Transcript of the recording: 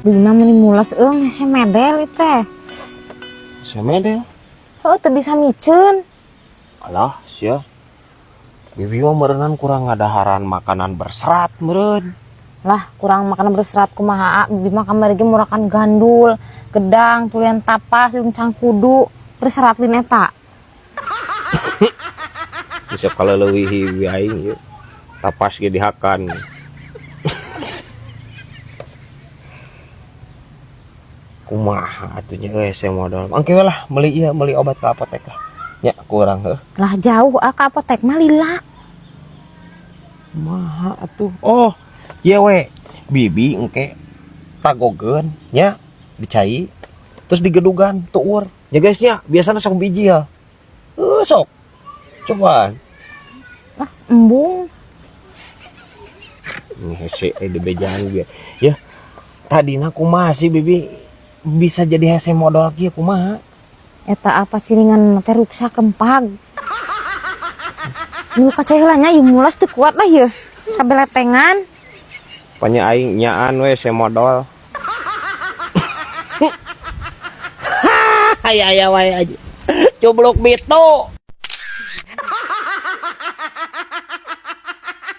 Bibi mah meuni mules euy hese medel ieu teh. Hese medel? Heuh teu bisa miceun. Alah sia. Bibi mah meureunan kurang ngadaharan makanan berserat meureun. Lah kurang makanan berserat kumaha, bibi mah kamari ge murakan gandul, gedang, tulian tapas, jeung cangkudu, berserat lin eta. Bisa kaleuleui bibi aing ieu. Tapas ge dihakan. Kumaha atuh nya euy hese modal. Engke we lah meuli ieu, meuli obat ka apotek lah. Nya kurang heuh. Lah jauh ah ka apotek mah lila. Kumaha atuh? Oh, ieu we. Bibi engke tagogeun nya dicai terus digedugan tuur. Nya guys nya biasana sok bijil. Heuh sok. Cobaan. Lah embung. Ini hese dibejaan ge. Ya tadina kumaha sih Bibi bisa jadi hese modal kieu kumaha? Eta apa ciringan teh ruksak rempag. Nu kaca heula nya ieu mulas teu kuat lah ieu. Sabeletengan. Panya aing nyaan we hese modal. Aya aya wae aja. Cubluk bitu.